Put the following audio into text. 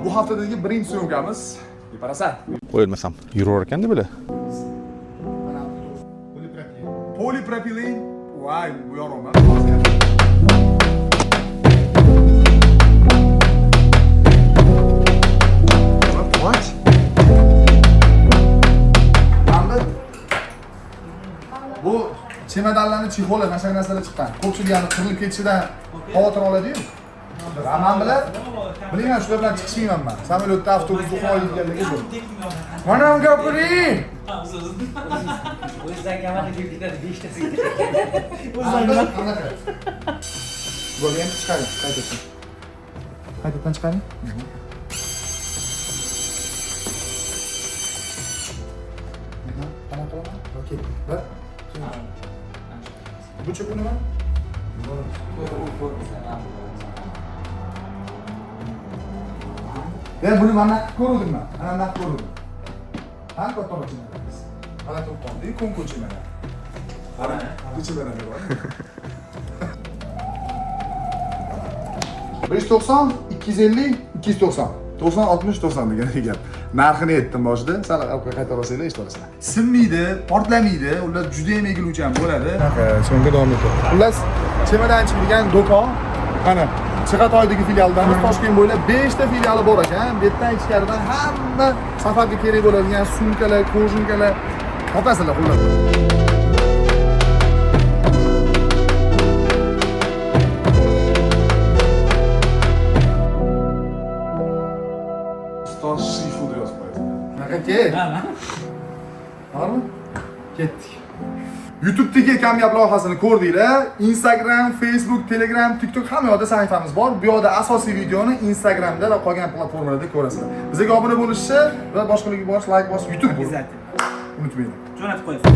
Bu haftadagi birinchi съёмка miz Parasat. Qo'yilmasam yuraver ekanda bular. Polipropilen. Voy, bu yo'q. What? Mana bu chemodanlarni чехол i mana shunaqa narsalar chiqqan. Ko'pchilik yani qirilib ketishidan xavotir oladi-yu. Man bilan bilmayman, shular bilan chiqishmayman man. Samolyotda, avtobusda uxlayotganligi bu. Mana gapiring. O'zidan kamari kelib ketadi beshtasiga. Qanaqa? Bo'ldi, endi chiqaring, qaytadan. Qaytadan chiqaring. Qanaqa qilaman? Okey. Bir. Buchi bu nima? Ben buni mana ko'rdim man. Ana naq ko'rdim. Ha, kattaroq chemodan. Mana turib qoldi, konku chemodan. Qara, bu chemodan bor. 190, 250, 290. 90, 60, 90 degan gap. Narxini aytdim boshida. Sal orqaga qaytarib olsanglar eshitib olasizlar. Sinmaydi, portlamaydi, ular juda ham egiluvchan bo'ladi. So'nggi davom etadi. Xullas, chemodanchik degan do'kon mana Chig'atoydagi filialdamiz. Toshkent bo'ylab 5 ta filiali bor ekan. Bu yerdan ichkaridan hamma safarga kerak bo'ladigan sumkalar, кожанка lar topasizlar xullas. Ustoz Shifu deb yozib qo'yasiz. Bunaqa ke. Bormi? Ketdik. YouTube'dagi kamgap loyihasini ko'rdinglar. Instagram, Facebook, Telegram, TikTok hamma yoqda sahifamiz bor. Bu yoqda asosiy videoni Instagramda va qolgan platformalarda ko'rasizlar. Bizga obuna bo'lishni va boshqalarga borish, like bosish, YouTube Обязательно. unutmanglar. Jo'natib qo'yasiz.